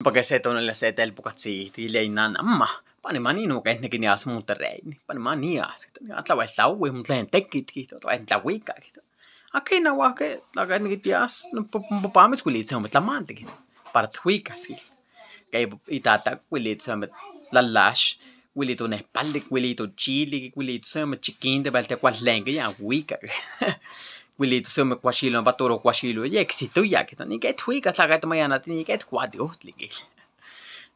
Porque se tonali se telpocatzi quiilhuía inana: "Ma, pani ma niinon quej niqui nias Monterrey, pani ma nias, tlahuel tlaohui tlen tequitl", quiijto, "tlahuel tlahuica", quiijto. "A quena huan que tlaque tijnequi tias, mopapá mitzcuilis ome tlamantli", quiijto, "para tijhuicas", quiijto. Itata quicuilito se ome tlalax, quicuilito nejpali, quicuilito chili, quicuilito se ome chiquintli para cualtenqui ya huicac. Quicuilito se ome cuaxilo nopa toro cuaxilo ya éxitoya, quiijto, "nique tijhuicas tlaque tomayanati nique tijcuati ojtli", quiijto.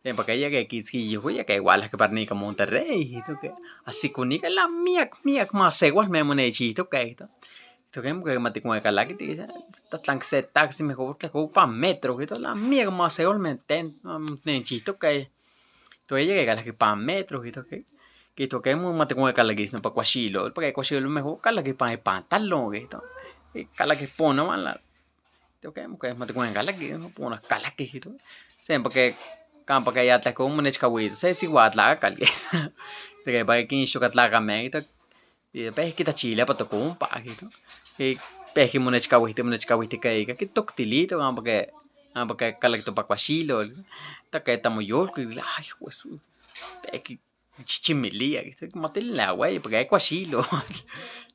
Sempa que ya que quitzqui iyoyo que hualajqui para nica Monterrey, quiijto que ajsico nica la miyac miyac masehualme monechijtoque, quiijto. Quiijto que ma ticuencalaqui tlatlanqui se taxi mejor tlejco pan metro, quiijto, la miyac masehualme ten nechijtoque. Quiijto ella que calajqui pan metro, quiijto que quiijto que ma ticuencalaquis nopa cuaxilotl, porque cuaxilotl mejor calaqui ipan ipantalón, quiijto. Calaqui pona huan la quiijto que ma ticuencalaqui pona calaqui, quiijto. Sempa que campa que ya tlejco monechcahuito se sihuatlacal, quiijto. Que quinixtoca tlacame, quiijto, pejqui tlachila ipan tocompa, quiijto. Pejqui monechcahuijti monechcahuijtica ica quitoctilito campa que calacto ipan cuaxilotl, que tamoyolcuic, ay hijuesu, pejqui chichimilía, quiijto, quimatili la hueyi porque cuaxilotl,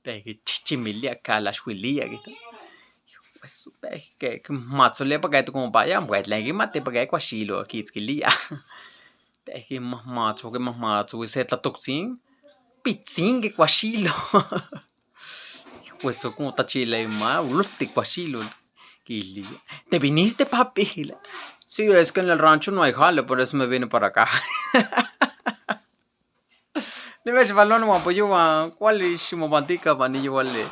pejqui chichimilía, calaxhuilía, quiijto. Hijuesu, pejqui que quimajmatzolía para que tocompa amo tlen quimati porque cuaxilotl quiitzquilía. Pejqui majmatzohui quimajmatzohui se tlatoctzin pitzinqui cuaxilotl. Hijuesu, como tlachila ima ololtic cuaxilotl. Quiilhuía: "¿Te viniste, papi?" "Sí, es que en el rancho no hay jale, por eso me vine para acá." Nimechpaloni huan poyohua cuali ximopantica ipan ni yohuali.